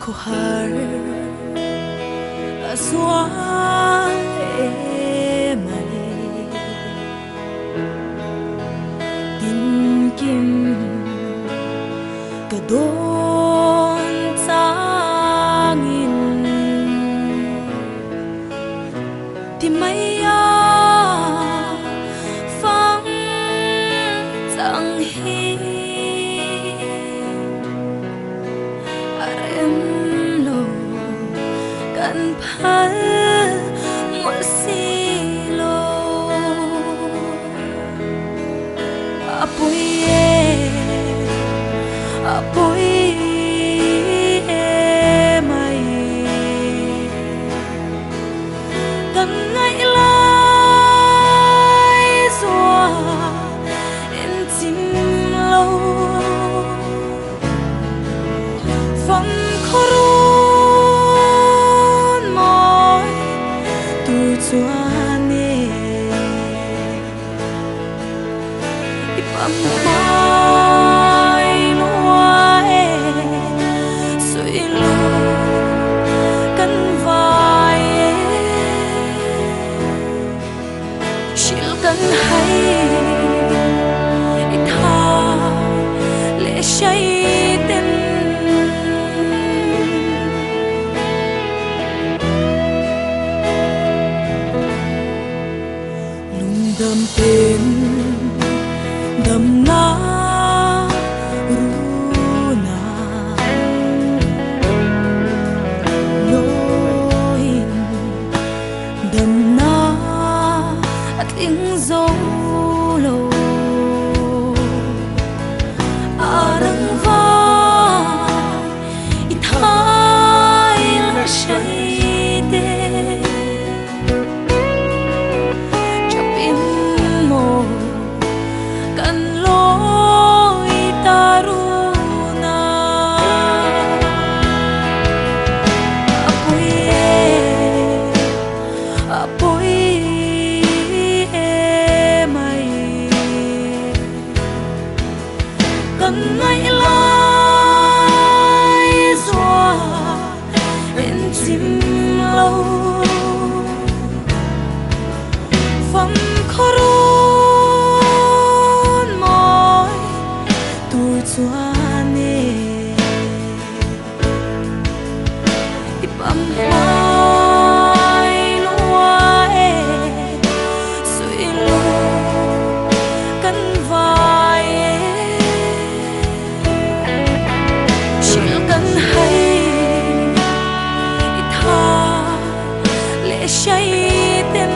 Khawhar a zual emai Tinkim ka dawn changin Ti mai a fang chang hi A rem lo kan phal mawlh si lo. A pawi e, a pawi e mai. Kan ngaih lai zua en chim lo. Fam khaw run mawi tur chuan e i pam hmai lua e suih lu kan vai e hrilh kan hai i tha leh hrai ten. Lungdam ten damna runa loin damna a tling zo lo a rang vai i thai la hrai te chapin maw kan lawi ta runa. A pawi e, a pawi e mai. Kan ngaih lai zua en chim lo. Fam khaw run mawi tur chuan e i pam hmai lua e suih lu kan vai e hrilh kan hai i tha leh hrai ten.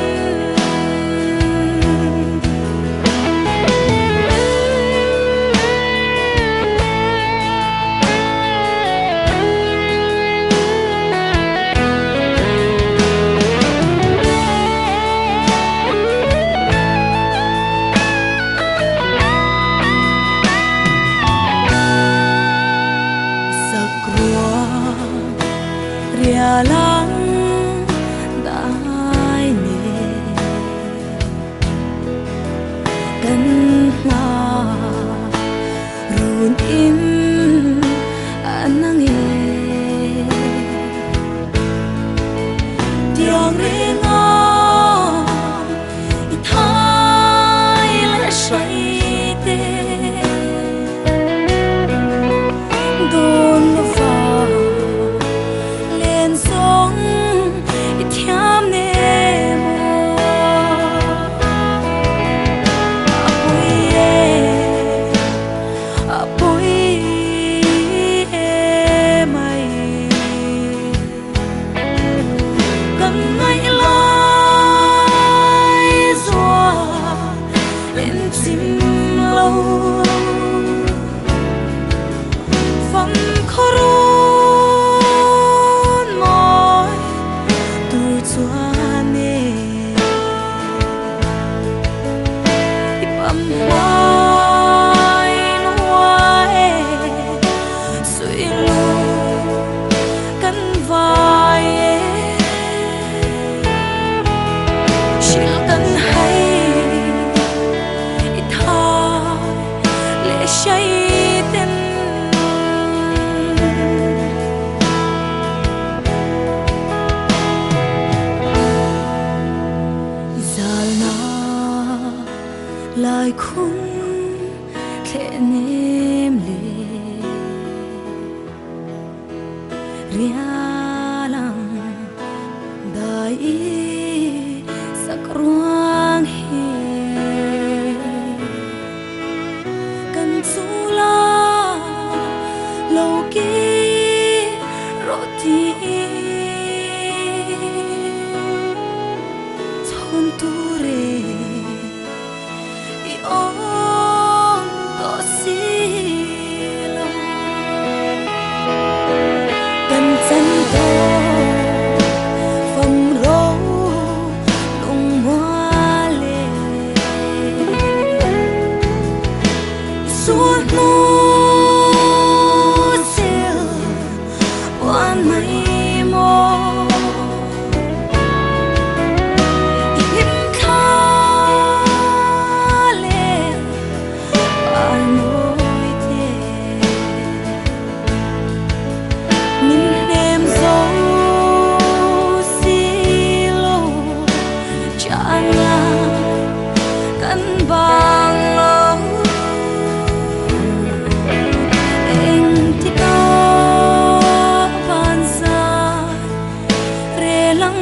Sakrua rialang dai ne kan hna run in anang e tiang renga i thai le hrai te dawn lo va len zawng i thiam ne maw. A pawi e, a pawi Dam hmai lua e suy lu kan vai e hril kan hai i thai leh hrai ten. I zalna lai khum thle nem le rialang dai sak ruang hi kan chula lo ki roti chon tu re i om to si lo kan chan to phong ro lung mua le suốt nu sil oan mai mo him tha le par môi te min nem zo si lo chẳng là kan bang lo eng ti ka ban za re lang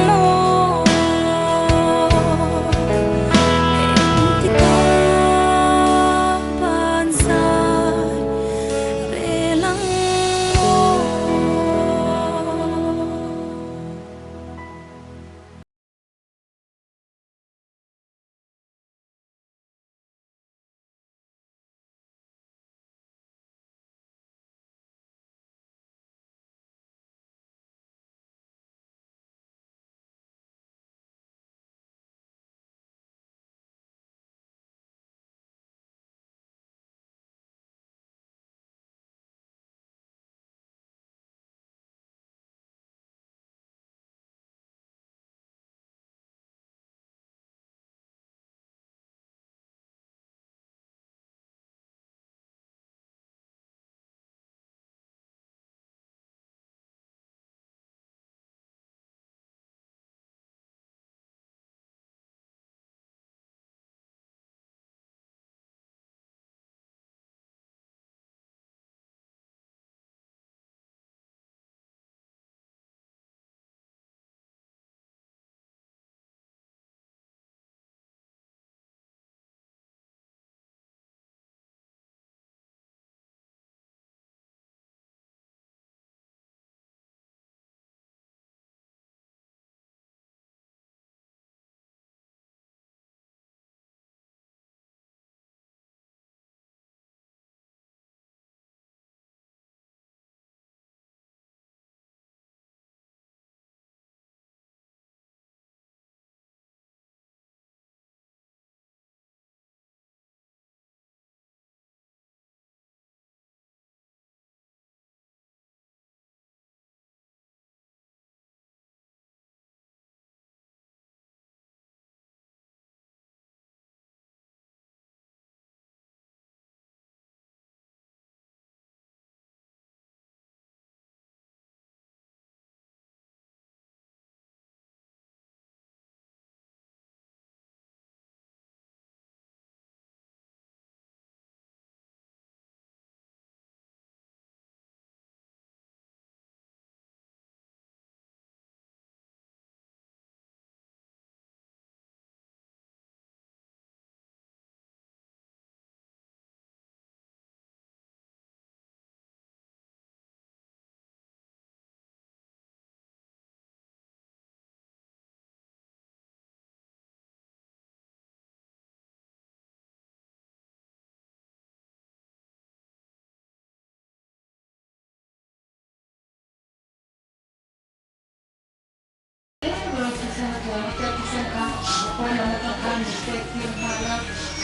mo eng ti ka ban za re lang mo.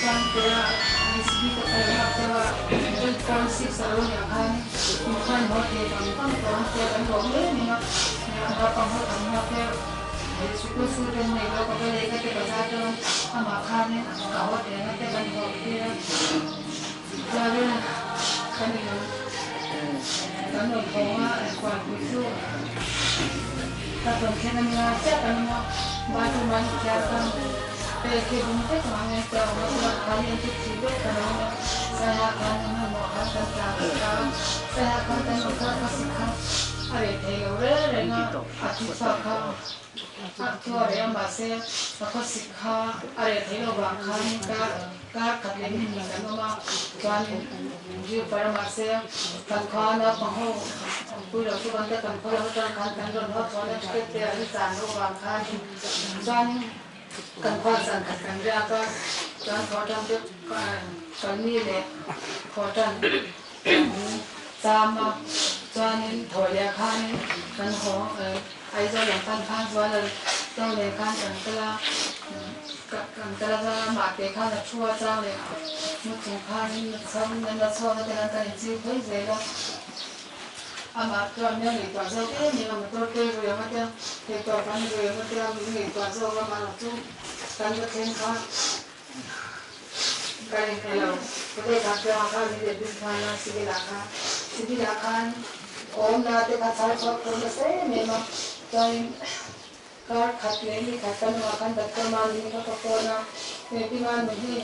Chuan tia HB ka kal nghak deuh a, 8.6 a lo nih khan in khan haw thei vang vang tawh ang tia kan lawm em em a, naupang ho tam nghak te sikul student nei lo ka va lei ka te bazar atanga amah khanin ka haw thei ang a tia kan haw tir a, chuanin kan in kan rawn thawng a inkualpui chu ka tawn thleng a nia chiah kan awm a, bathroom ah an inthiar khan. Hei khi dum vek mah nge te awm a chuan khan in chu thi vek ka lo nia saiha khan in hmanhmawh khan kan tla vek a saiha khan kan awm kha ka si kha a reh thei lo reng reng a a thi chhuak kha a thu a reh a mahse ka khawsik kha a reh thei lo vang khan kar kar khat leh hmun hnih kan awm a chuanin view par a mahse kan khua naupang ho awmpui lo chu kan ta kan khaw lam atang khan kan rawn haw chuan a ticket te an chan loh vang khanin chuanin. Kan khual zan khat kan riak a, chuan Khawhtan te kalni leh Khawhtan kan cham a, chuanin thaw leh khanin kan haw Aizawl lam pan khan chuan a to leh khan kan kal a, kan kal a chuan amah te khan a thu a chang leh mu chung khanin na chhuak te khan kan inchil phei zel a. Amah chuan min ngaihtuah zawk em em a, motor te rui ang atia, theih tawp an rui ang atia, min ngaihtuah zawk a, mahni chu kan va thleng kha ka ring lo. Hotel kha chuan khan min let ding nghal a, civil ah khan, civil ah khan awmna te kha chhar chhuak thawm nasa em em a, chuanin kar khat leh ni khat kan awmah khan doctor Mami kha ka phone a, engtin a ni hei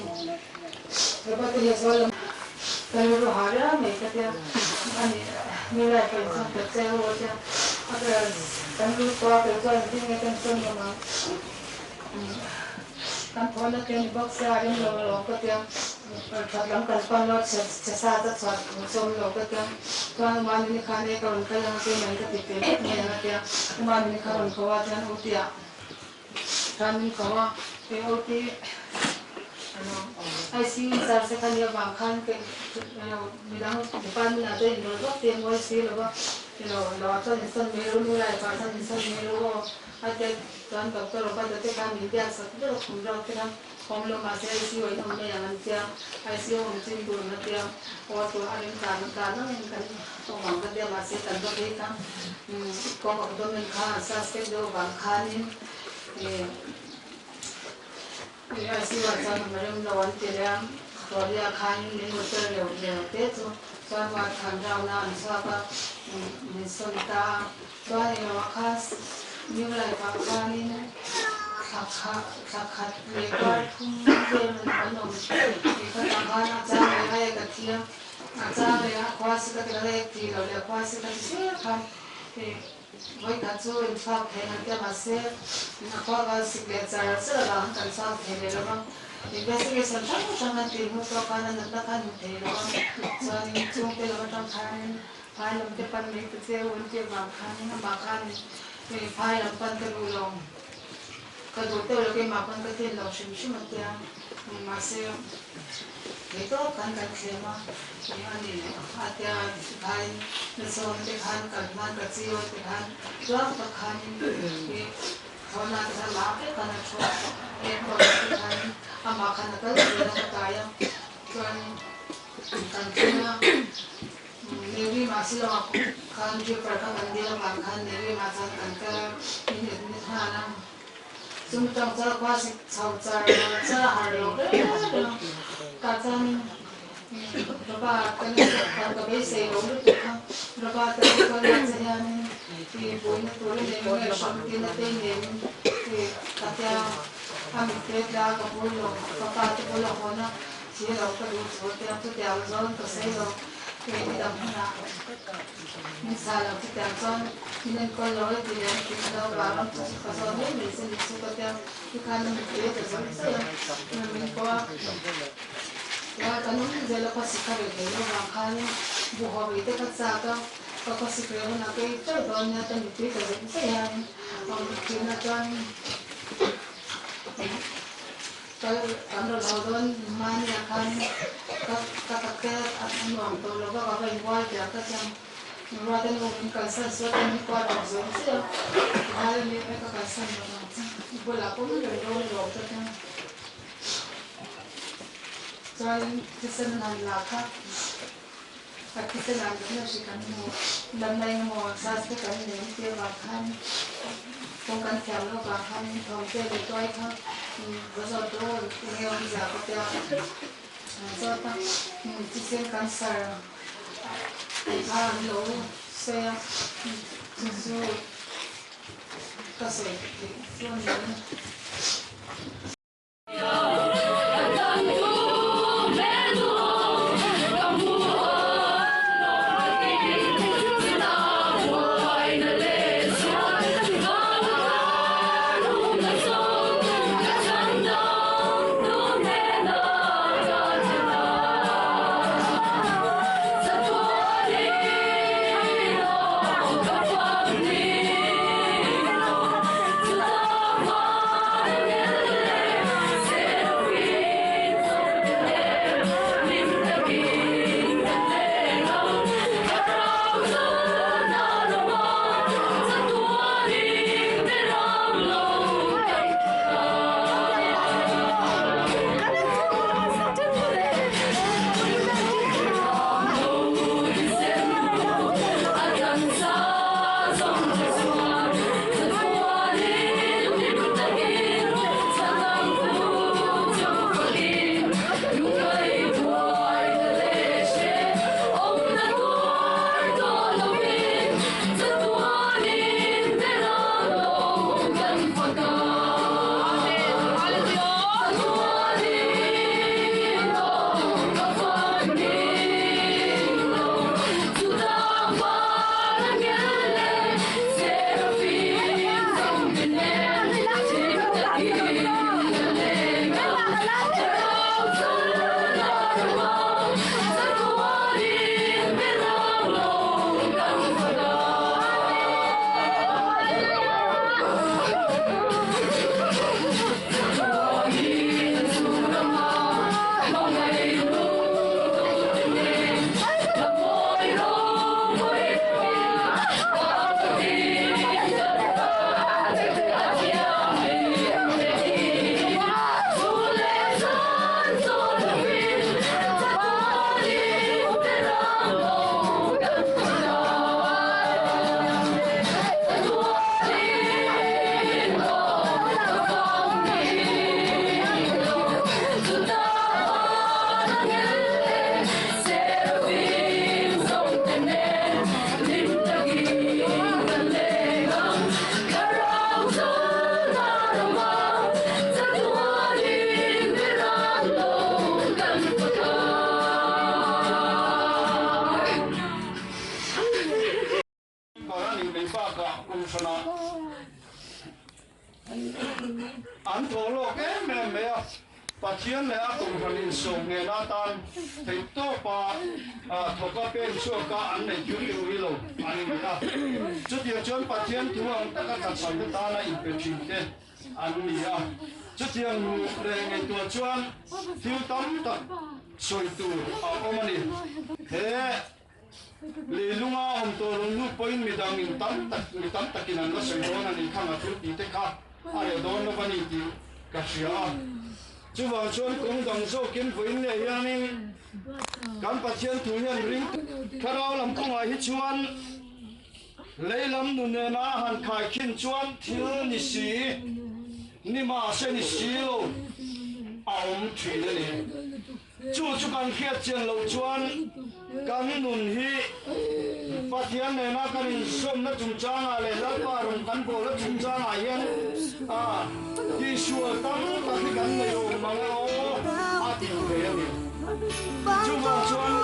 Robert hi a zual lo. Ka rilru ha riau mai ka tia, ani new life a inchhawm ta che u a tia, a kan lut tawh a kei chuan engtin nge kan sawn ngam ang, kan phone a tia ni bawk sia a rem lo alawm ka tia, that lam kan pan lo chhe chhe sa ta chhuah sawm lo ka tia, chuan Umami ni khan e ka rawn kal ang che mai ka ti ve vek mai ang a tia, Umami ni kha rawn ko a chuan u tia. Chuan min ko a, kei OT ICU in charge te kha nia vang khan kei midang department ah te inrawlh vak te ngawi si lo va, ilo lo ah chuan insawn mai ru, nu lai pah chuan insawn mai ru aw a tia chuan doctor Robert a te khan min biak sak ber a khum reuh te khan awm lo mahse ICU ah in awm mai ang an tia, ICU awm chin tur an la tia aw a tuah a rem dan dan angin kan awm ang ka tia mahse kan va phei kha kawng abdomen kha an suspect deuh avang khanin ICU ah chuan awm rem lo an ti leh a, Rawlia khanin min refer leh leh te chu chuan ward khan round a an chhuak a min sawn ta a, chuan englo ah khan New Life ah khanin thla thla khat leh kar thum vel an awm tih kha tah khan a chang leh a ka thi a. A chang leh a khua si ka ti ka lek ti lo leh a khua si ka ti zel khan vawi khat chu in chhuak thei ang tia mahse a khua ka sik leh char char avang kan chhuak thei leh lo va, investigation hrang hrang an tih hnu pawh khan a natna khan hmu thei lo va, chuanin chhungte lam atang khanin phai lam te pan mai ta che u an tih avang khanin amah khanin phai lam pan ka duh lo ka duh teuh lo keimah pawn ka then lo hrim hrim a tia mahse. Kei tawp khan kan thlem a, eng a ni a tia khain nasawn te khan kal hman ka chiu te khan tluang tak khanin i thawhna te khan mah vek khan a thu a, airport ah te khan amah khan a kal zel a ka tai a, chuan kan thleng a, Navy mah si lo ah khan tripper kha kan dil avang khan Navy mah chuan kan kal a, min admit nghal a. Chung tang char khua sik chho char char a har lo reng reng a, tah chuan Raba ka nu kan ka beisei lo lutuk kha, Raba te chu ka lak che hianin i buaina tur a nei nge hram tina te nenin i ka tia a mitte tla ka bul lo ka pa te bula hawn a thi lo ka duh chu tia chutiang zawn ka sawi lo kei ni dang hunah. Min sa lo chutiang chuan min enkawl lo e tih leh an tih lo vang ang chu chu ka zawt mai mai che ni chu ka tia tikhan a mittui a tla zawih zawih a min pawh a tia kan awm zel a khawsik kha reh thei lo vang khanin buhhawp ei te kha chak a ka khawsik reh hunah ka ei teuh dawn nia ka mittui tla zawih zawih hianin a awm thin a chuan Kal kan rawn haw dawn mahniah khan ka ka ka a nuam tawh lo va, ka va inbual piah ka chuan Ruata nu min kalsan suat a, min kuah rawk zawng che a, tikhai a nia ka kalsan lo vang che, i bulah pawh min rawn dawn lawm ka chuan. Chuanin thisen an han la kha a thisen ah natna hri kan hmu natna engemaw zat te kan nei ang tih avang khan kawng kan thiam loh avang khan thawm te leh tuai kha va zawt rawh aw enge awmzia ka tia an zawt a thisen cancer tih kha an lo sawi a chu chu ka sawi theih chu a ni ang. Bar a nih mai bakah kum hranah an thaw lawk em em mai a, Pathian leh a kum hran insawm nghehna atan theihtawpa thawka pen chhuaka an neih thil te ui lo an ni a. Chutiang chuan Pathian thu ang taka tlachham te tana inpe thin te an ni a. Chutiang leh ngaihtuah chuan thil tam tak sawi tur a awm a ni. He. Leilunga awm tawh lo nu pawhin midang in tam tak mi tam takin an la sawi dawn a ni khang a thil tih te kha a reh dawn lo a ni tih ka hria a. Chuvang chuan kawng dang zawkin vawiin leh hianin kan Pathian thu hian ring thlarau lam kawngah hi chuan lei lam nu nena han khaikhin chuan thil ni si ni mahse ni si lo a awm thin a ni. Chu chu kan hriat chian loh chuan kan nun hi Pathian nena kan inzawmna chungchangah leh Lalpa rawn kan bawlna chungchangah hian a tihsual tam tak hi kan nei awm ang e aw a ti thei a ni. Chuvang chuan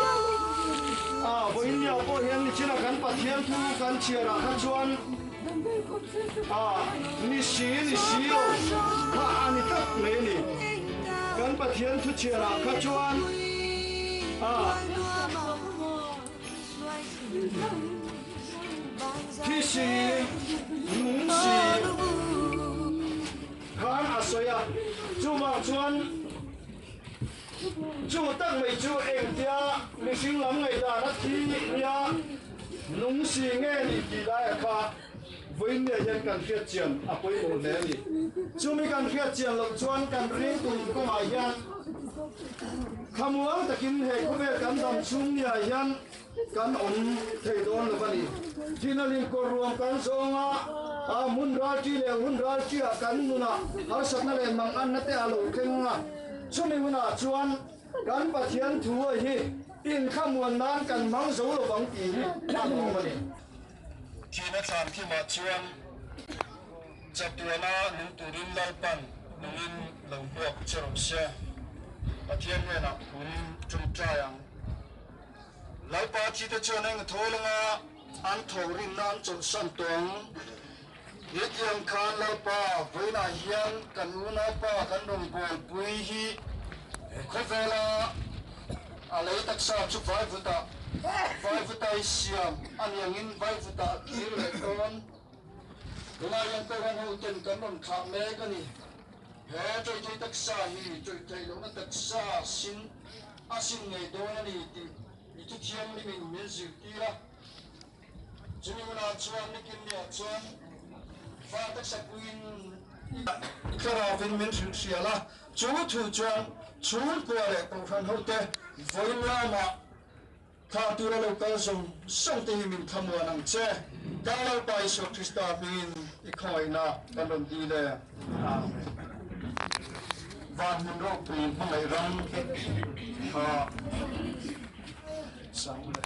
a vawiinniah pawh hian nichina kan Pathian thu kan chhiarah kha chuan A, ni si ni si lo, kha a ni tlat mai a ni. Kan Pathian thuchhiarah kha chuan a, thi si, nung si khan a sawi a, chuvang chuan chu tak mai chu engtia mihring lam ngaihdan a thi nia nung si nge ni tih laia kha vawiin nge hian kan hriat chian a pawimawh hle a ni. Chumi kan hriat chian loh chuan kan ring tum kawngah hian. Thlamuang takin he khawvel kan dam chhung niah hian kan awm thei dawn lo a ni. Thinalin kawr ruam kan zawng a, a hmun ralṭi leh hun ralṭiah kan nunah harsatna leh manganna te a lo thleng a. Chumi hunah chuan kan Pathian thu a hi inthlamuan nan kan hmang zo lo vang tih hi a hlawm a ni. Thihna thlan thimah chuan chatuana nung turin Lalpan nungin lo hmuak che rawh se. Pathian hnenah khunin ṭawngṭai ang. Lalpa thite chuan eng thawl anga an tho rinna an chawlhsan tawh ang. Hetiang khan Lalpa vawiinah hian kan unaupa kan rawn buaipui hi khawvela a lei taksa chu vaivutah vaivutai siam a ni angin vaivutah a kir leh dawn. Tunah hian Kohhran hoten kan rawn thlah mek a ni. He tawihthei taksa hi tawihtheih lohna taksa sin a sin ngei dawn a ni tih i thu thianghlimin min zirtir a. Chumi hunah chuan nikin niah chuan fa taksa puiin i thlarauvin min hrilh hrial a, chu thu chuan chhungkua leh kohhran hote vawiin lamah Thla tura lo kal zawng zawng te hi min thlamuan ang che. Kan Lalpa Isua Krista hmingin i khawngaihna kan rawn dil e. Amen. Van hmun ropui hmangaih ram kha sang le.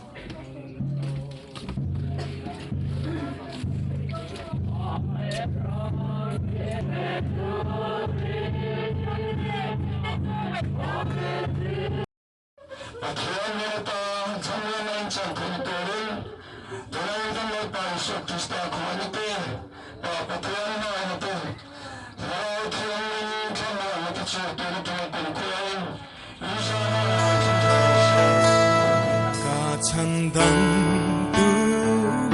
Pathian hnena chhanglen a inchhan thei turin Tunai kan Lalpa Isua Krista khuaina te, Pa Pathian hmangaihna te, Thlarau Thianghlim thlamuanna te chhuak tur atanga kumkhuain Isua hnenah an thlen thei ang se. Ka chhandam tu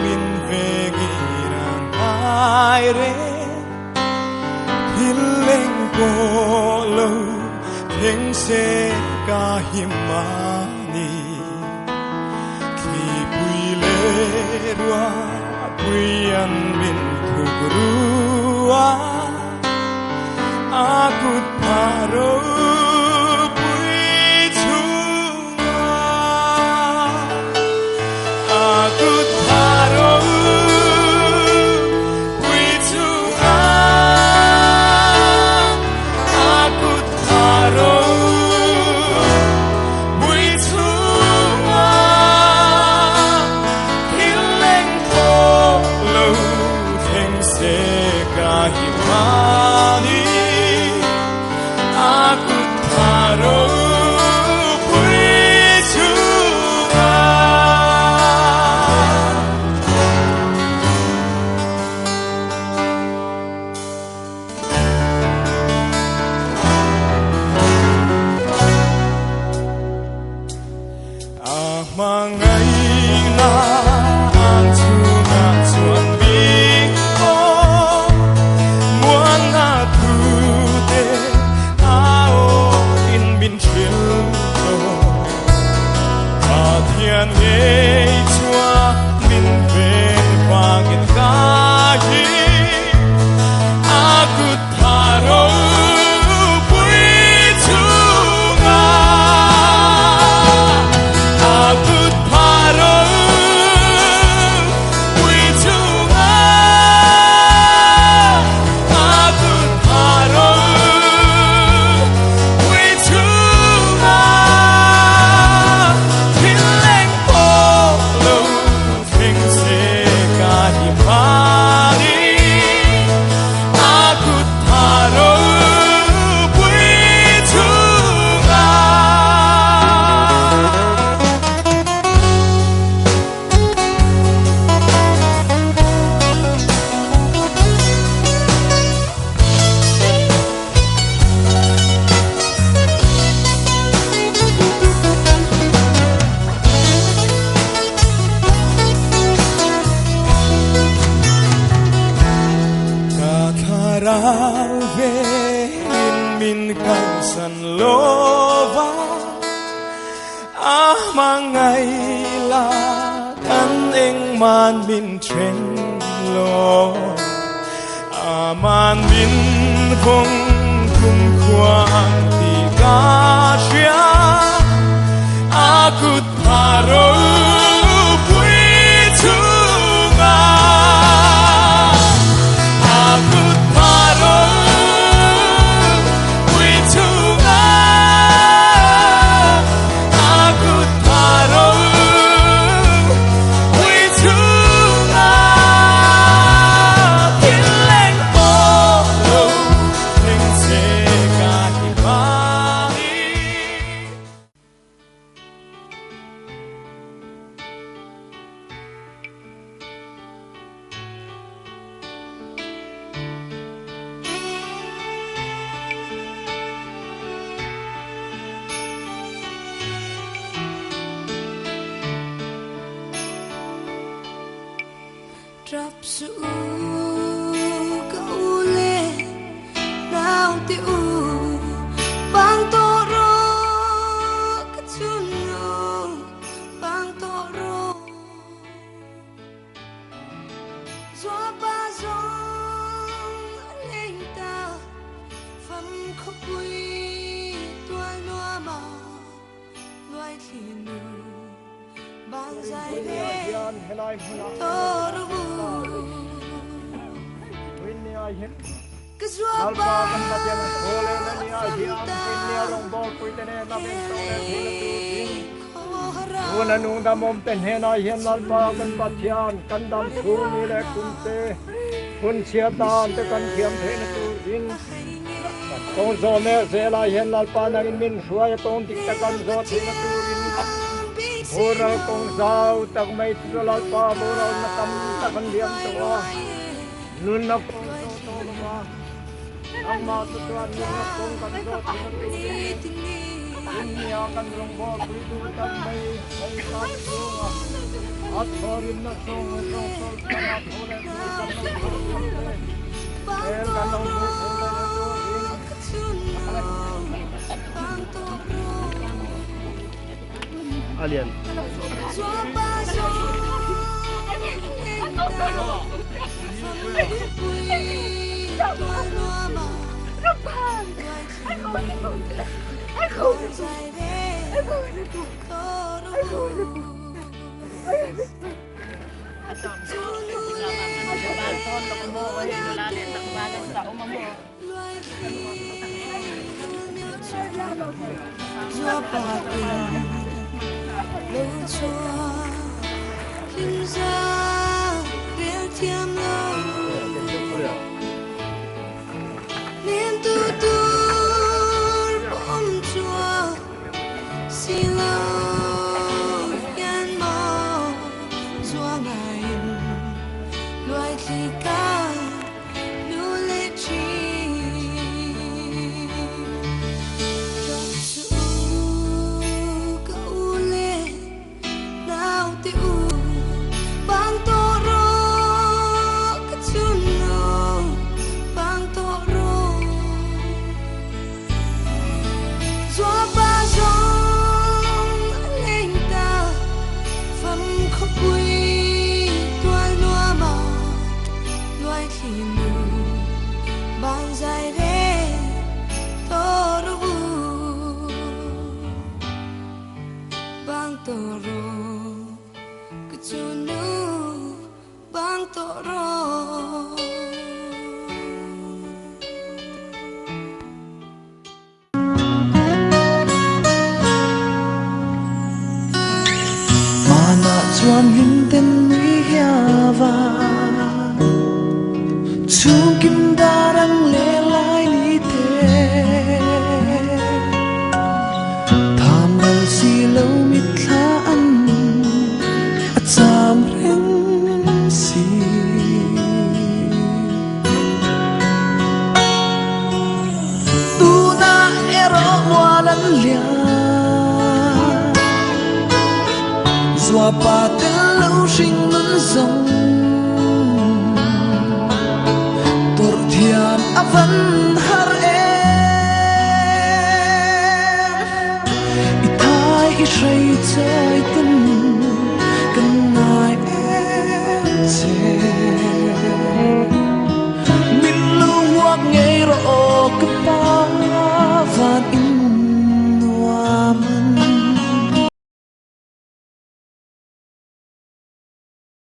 min vengin a ngai reng, thil leng pawh lo thleng se ka him a ni. Thlipui leh ruahpui an min thuk ru a, a kut phah ropui chungah, a kut phah ropui chungah, a kut phah ropui chungah, thil leng pawh lo thleng se ka him a ni. A kut phah ropui chungah. A hmangaihna ang chungah chuan bik aw muanna thu te a awin min hrilh tawh. Pathian ngei chuan min ven vangin ka hi a kut tha ropui chungah, a kut tha ropui chungah, a kut tha ropui chungah, thil leng pawh lo thleng se ka hi mani. A kut tha ropui chungah. Ka thlarau vein min kalsan lova, a hmangaih la kan engman min then lo. Aman min vawng kumkhua ang tih ka hria. Trap su ka ule nau te u bang to ro ka chunu bang to ro Gió ba gió lên ta phâm khóc quy tua noa mà loài thì nu bàn dài về to ro Ka gió ba Tuna nung damom ten hena hian lalpa kan Pathian kan dam chhung ni leh kum te hun chhia tan te kan thiam theih na turin kawng zawh mek zel ah hian lalpa nangin min hruai a tawng dik tak kan zawh theih na turin boral kawng zau tak mai chu lalpa boral na tam tak an liam tawh a nunna kawng zawh tawh lo va nangmah chu chuan nunna kawng kan zawh theih na turin Innia kan rawngbawl puitu tak mai hei tan chhunga a thawrimna zawng zawng tawlh chhana tho leh tui kan lo thawh thiam te hmel kan lo hmuh theih leh na turin A lian. Mana chuan hlim ten nui hiava Chhung kim dar ang le lai ni te Tham lal si lo mit thla an a cham reng si Tuna erawh mual an lian Zuapa tel lo hring nun zawng Tawrh thiam a van har em I thai i hrei